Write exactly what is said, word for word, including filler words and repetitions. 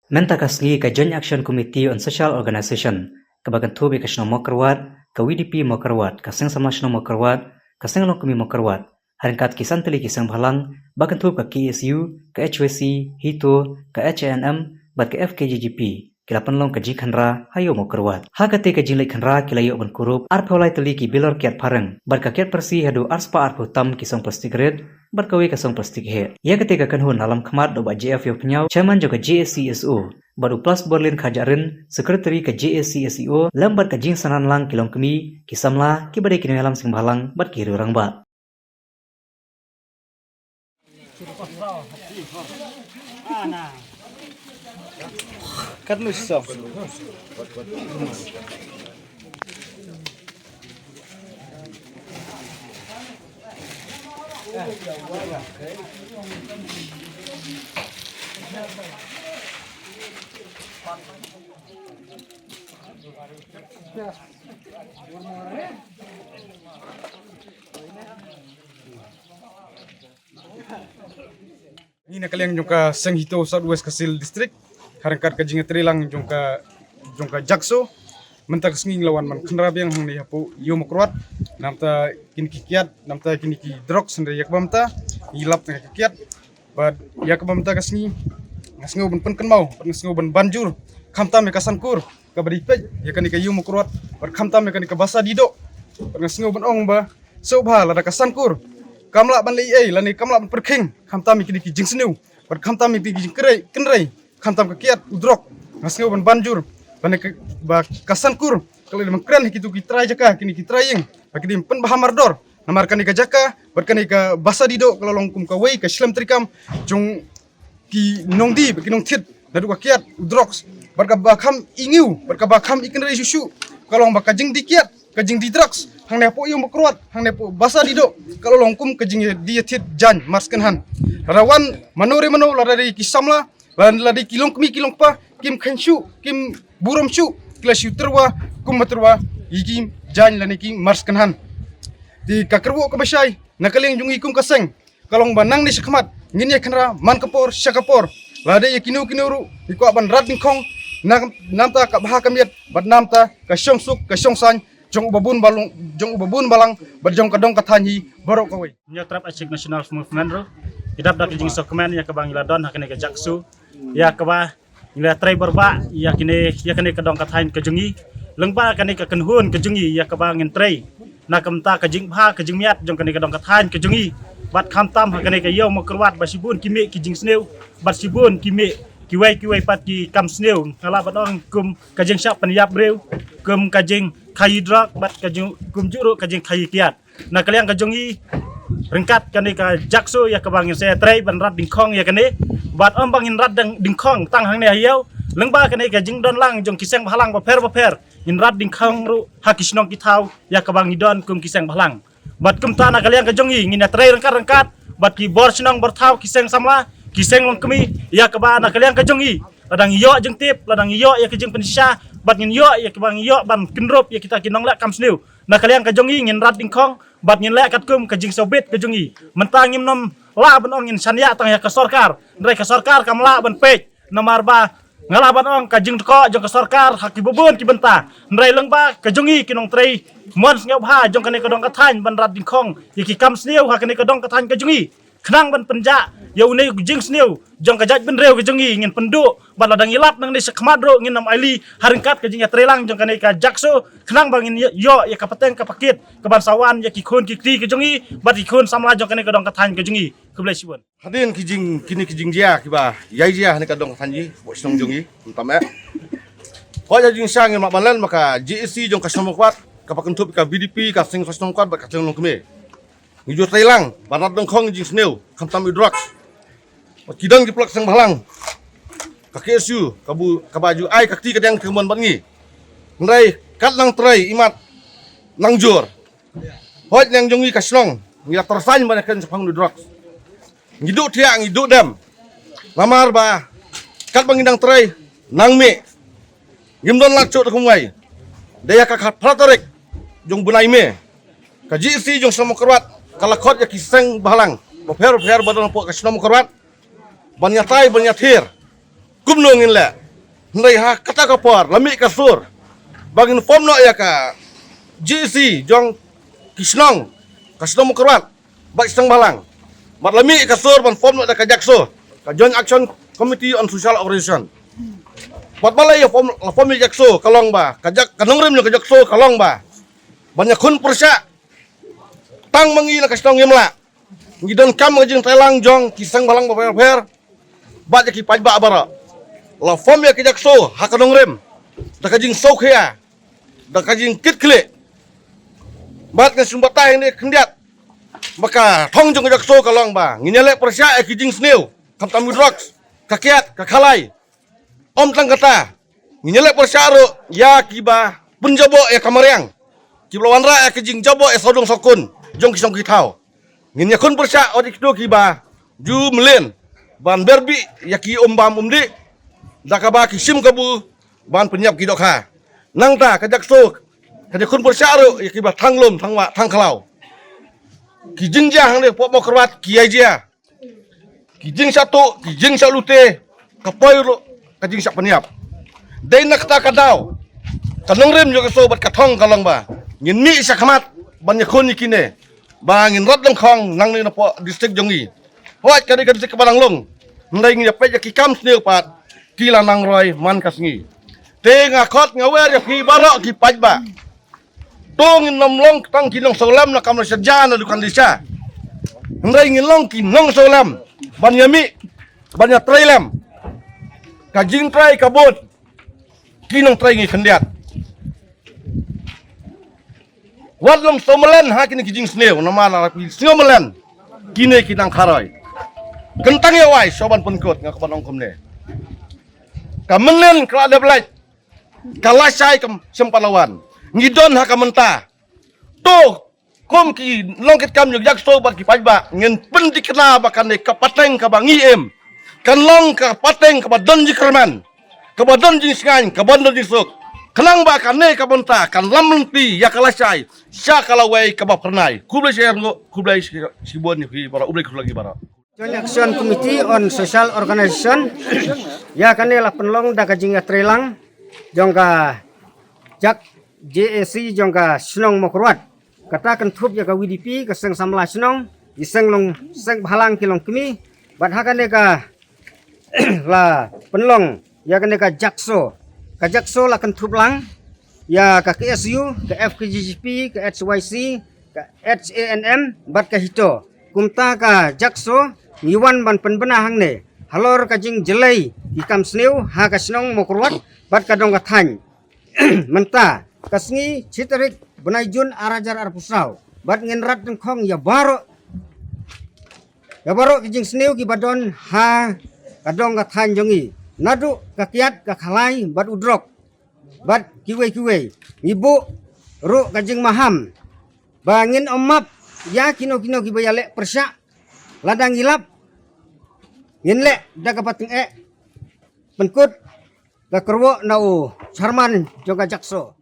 Mynta ka sngi ka Joint Action Committee on Social Organization, kaba kynthup ïa ka shnong Mawkyrwat, ka V D P Mawkyrwat, ka Seng Samla Shnong Mawkyrwat, ka Seng Longkmie Mawkyrwat, ha ryngkat ki san tylli ki seng bhalang, ba kynthup ka K S U, ka H Y C, HITO, ka H A N M, bad ka F K J G P, ki la pynlong ka jingkhynra ha Ïew Mawkyrwat. Ha kata ka jingleit khynra ki la ïoh ban kurup arphew lai tylli ki bilor kiad phareng, bad ka kiad pyrsi haduh arspah arphew tam ki song plastik rit, bad kawei ka song plastik heh. Ïa kata ka kynhun la lam khmat da u Bah J F Ïawphniaw, Chairman jong ka J A C S O, bad u Plas Borlin Kharjahrin, Secretary ka J A C S O, lem bad ka jingsynran lang ki longkmie, ki samla, kiba dei ki nongïalam seng bhalang, bad ki riew rangbah. Ngi na ka liang jong ka Seng HITO South West Khasi Hills District, ha ryngkat ka jingïatreilang jong ka, jong ka JACSO, mynta ka sngi ngi la wan ban khynra biang hangne hapoh Ïew Mawkyrwat, namta kine ki kiad, namta kine ki drugs, hynrei ïa kaba mynta ngi lap tang ka kiad. Bad ïa kaba mynta ka sngi nga sngew ban pynkynmaw, bad nga sngew ban ban jur, khamtam ïa ka Sankur kaba dei peit ïa kane ka Ïew Mawkyrwat, bad khamtam ïa kane ka Basa Dihdoh. Bad nga sngew ban ong ba sngewbha lada ka Sankur kam lah ban leh ei ei lane kam lah ban pyrkhing khamtam ïa kine ki jingsniew, bad khamtam ïa kine ki jingkynrei, kynrei, khamtam ka kiad, u drok. Nga sngew ban ban jur ba ne ka, ba ka Sankur ka la dei ban kren ha kitu ki trai jaka, kine ki trai ïing, ba ki dei ban pynbha mardor. Namar kane ka jaka bad kane ka Basa Dihdoh ka la long kum kawei ka shlem treikam jong ki nongdie bad ki nongthied naduh ka kiad, u drugs, bad kaba kham i ngiew bad kaba kham i kynrei shuh shuh ka long ba ka jingdie kiad, ka jingdie drugs hangne hapoh Ïew Mawkyrwat, hangne hapoh Basa Dihdoh ka la long kum ka jingdie ïathied jaiñ mar second hand. Lada wan mano re mano, lada dei ki samla, lada, lada dei ki longkmie ki longkpa, kim kheiñ shuh, kim burom shuh, ki la shu tyrwa kum ba tyrwa ïa ki jaiñ lane ki mar second hand. Te ka kyrwoh kaba shai na ka liang jong ngi kum ka seng ka long ba nangne shakhmat ngin ïa khynra man ka por sha ka por. Lada ïa kino kino ruh ngi kwah ban rat dyngkhong, na, namta ka bha ka miat bad namta ka shongsuk ka shongsaiñ jong u babun balang, jong u babun balang bad jong ka dong ka thaiñ hi baroh kawei. Hynñiewtrep Achik National Movement ruh ki dap da ka jingsngewkmen ïa kaba ngi la don ha kane ka JACSO, ïa kaba ngi la trei bor bha ïa kine, ïa kane ka dong ka thaiñ ka jong ngi. Lyngba kane ka kynhun ka jong ngi ïa kaba ngin trei na ka bynta ka jingbha ka jingmiat jong kane ka dong ka thaiñ ka jong ngi. Bad khamtam ha kane ka Ïew Mawkyrwat ba shibun ki mih ki jingsniew, bad shibun ki mih kiwei kiwei pat ki kam sniew, nga lah ban ong kum ka jingshah pynïap briew, kum ka jingkhaïi drok, bad ka jing, kumjuh ruh ka jingkhaïi kiad. Na ka liang ka jong ngi, ryngkat kane ka JACSO ïa kaba ngin sa ïatrei ban rat dyngkhong ïa kane, bad ym ba ngin rat dang dyngkhong tang hangne ha ïew, lyngba kane ka jingdon lang jong ki seng bhalang bapher bapher, ngin rat dyngkhong ruh ha ki shnong ki thaw ïa kaba ngi don kum ki seng bhalang. Bad kumta na ka liang ka jong ngi ngin ïatrei ryngkat ryngkat bad ki bor shnong bor thaw, ki seng samla, ki seng longkmie, ïa kaba na ka liang ka jong ngi lada ngi ïoh jingtip, lada ngi ïoh ïa ka jingpynshisha, bad ngin ïoh ïa kaba ngi ïoh ban kynrup ïa kita ki nongleh kam sniew, na ka liang ka jong ngi ngin rat dyngkhong bad ngin leh katkum ka jingsngewbit ka jong ngi. Mynta ngim nym lah ban ong ngin shaniah tang ïa ka sorkar, hynrei ka sorkar kam lah ban peit. Namar ba nga lah ban ong ka jingtkoh jong ka sorkar ha ki babun ki bynta, hynrei lyngba ka jong ngi ki nongtrei mon sngewbha jong kane ka dong ka thaiñ ban rat dyngkhong ïa ki kam sniew ha kane ka dong ka thaiñ ka jong ngi. Khnang ban pynjah ïa une u jingsniew jong ka jaitbynriew ka jong ngi ngin pynduh, bad lada ngi lap nangne shakhmat ruh ngin nym ailad ha ryngkat ka jingïatreilang jong kane ka JACSO, khnang ba ngin ïoh ïa ka pateng ka pakit kaban sa wan ïa ki khun ki kti ka jong ngi bad ki khun samla jong kane ka dong ka thaiñ ka jong ngi. Khublei shibun. Hadien ki jing, kine ki jingjia kiba ïai jia ha kane ka dong ka thaiñ jong ngi, hapoh shnong jong ngi, mynta eh, hooid ha jingshisha ngim lah ban len ba ka JAC jong ka shnong Mawkyrwat, kaba kynthup ka VDP, ka seng shnong Mawkyrwat bad ka seng longkmie, ngi ju treilang ban rat dyngkhong ïa ki jingsniew, khamtam ïa ki drugs. Bad ki dang ki paralok seng bhalang, ka KSU, ka bu, kaba ju ai ka kti ka diang ka mon bad ngi. Hynrei kat nang trei imat nang jur, hooid na liang jong ngi ka shnong ngi la tyrsañ ban ïakren shaphang ïa ki drugs. Ngi duh thiah, ngi duh dem. Namar ba katba ngi dang trei, nang mih, Ngim don lad shuh te kumwei. Da ïa ka khatphra tarik jong u bnai May, ka G A C jong shnong Mawkyrwat ka la khot ïa ki seng bhalang bapher bapher ba don hapoh ka shnong Mawkyrwat ban ïatai ban ïathir kumno ngin leh. Hynrei ha kata ka por la mih ka sur ba ngin form noh ïa ka G A C jong ki shnong, ka shnong Mawkyrwat bad ki seng bhalang. Bad la mih ka sur ban form noh da ka JACSO, ka Joint Action Committee on Social Organization. Bad balei la form, la form ïa JACSO? Ka long ba ka JAC, ka nongrim jong ka JACSO ka long ba ban ïakhun pyrshah. Tang ma ngi na ka shnong ngim lah. Ngi donkam ka jingtreilang jong ki seng bhalang bapher bapher bad ïa ki paidbah baroh. La form ïa ka JACSO ha ka nongrim da ka jingsngewkhia, da ka jingkitkhlieh. Bad nga sngewbha hangne khyndiat ba ka thong jong ka JACSO ka long ba ngin ïaleh pyrshah ïa ki jingsniew, khamtam ki drugs, ka kiad, ka khalai. Ym tang kata, ngin ïaleh pyrshah ruh ïa kiba pynjaboh ïa ka mariang, kiba la wanrah ïa ka jingjaboh ïa sawdong sawkun jong ki song ki thaw. Ngin ïakhun pyrshah ïa kito kiba ju mlien ban berbih ïa ki um bam um dih da kaba ki shim kabu ban pynïap ki dohkha. Nangta ka JACSO kan ïakhun pyrshah ruh ïa kiba thang lum, thang wah, thang khlaw. Ki jingjia hangne hapoh Mawkyrwat ki ïa jia, ki jingshah tuh, ki jingshah lute, ka poi ruh ka jingshah pynïap. Dei na kata ka daw ka nongrim jong ka JACSO bad ka thong ka long ba ngin mih shakhmat ban ïakhun ïa kine ba ngin rat lyngkhong nangne napoh district jong ngi. Hooid, ka dei ka district kaba dang lung, hynrei ngi ïa peit ïa ki kam sniew pat ki la nang roi man ka sngi. Te nga khot nga wer ïa phi baroh ki paidbah. To ngin ym long tang ki nongsawlem na kam lashai na dukan lisha, hynrei ngin long ki nongsawlem ban ïa mih, ban ïa trei lem. Ka jingtrei ka bun ki nongtrei ngi khyndiat. Wat long sawmlien ha kine ki jingsniew, namar la ki sawmlien kine ki nang kharoi. Kyntang ïa wai shuwa ban pynkut nga ka ban ong kumne. Ka mynnin ka la dep leit, ka lashai kam shim pahlawan. Ngi don ha ka mynta. To kum ki nongkitkam jong JACSO bad ki paidbah ngin pyntikna ba kane ka pateng kaba ngi im kan long ka pateng kaba don jingkyrmen, kaba don jingsngewbha, kaba don jingsuk. Khnang ba kane ka bynta kan lam lynti ïa ka lashai sha ka lawei kaba phyrnai. Khublei shibun, khublei shibun ïa phi baroh, khublei khublei baroh. Joint Action Committee on Social Organization. Ïa kane la pynlong da ka jingïatreilang jong ka JAC, J A C jong ka shnong Mawkyrwat. Kata kynthup ïa ka V D P, ka seng samla shnong, ki seng long, seng bhalang ki long kmie. Bad ha kane ka la pynlong ïa kane ka JACSO. Ka JACSO la kynthup lang ïa ka K S U, ka F K J G P, ka H Y C, ka H A N M bad ka HITO. Kumta ka JACSO ngi wan ban pynbna hangne halor ka jingjlei ki kam sniew ha ka shnong Mawkyrwat bad ka dong ka thaiñ. Mynta ka sngi shi tarik bnai Jun ar hajar arphew saw bad ngin rat lyngkhong ïa baroh, ïa baroh ki jingsniew kiba don ha ka dong ka thaiñ jong ngi, naduh ka kiad, ka khalai bad u drok bad kiwei kiwei. Ngi buh ruh ka jingmaham ba ngin ym map ïa kino kino kiba ïaleh pyrshah. Lada ngi lap, ngin leh da kaba tyngeh. Pynkut ka kyrwoh na u chairman jong ka JACSO.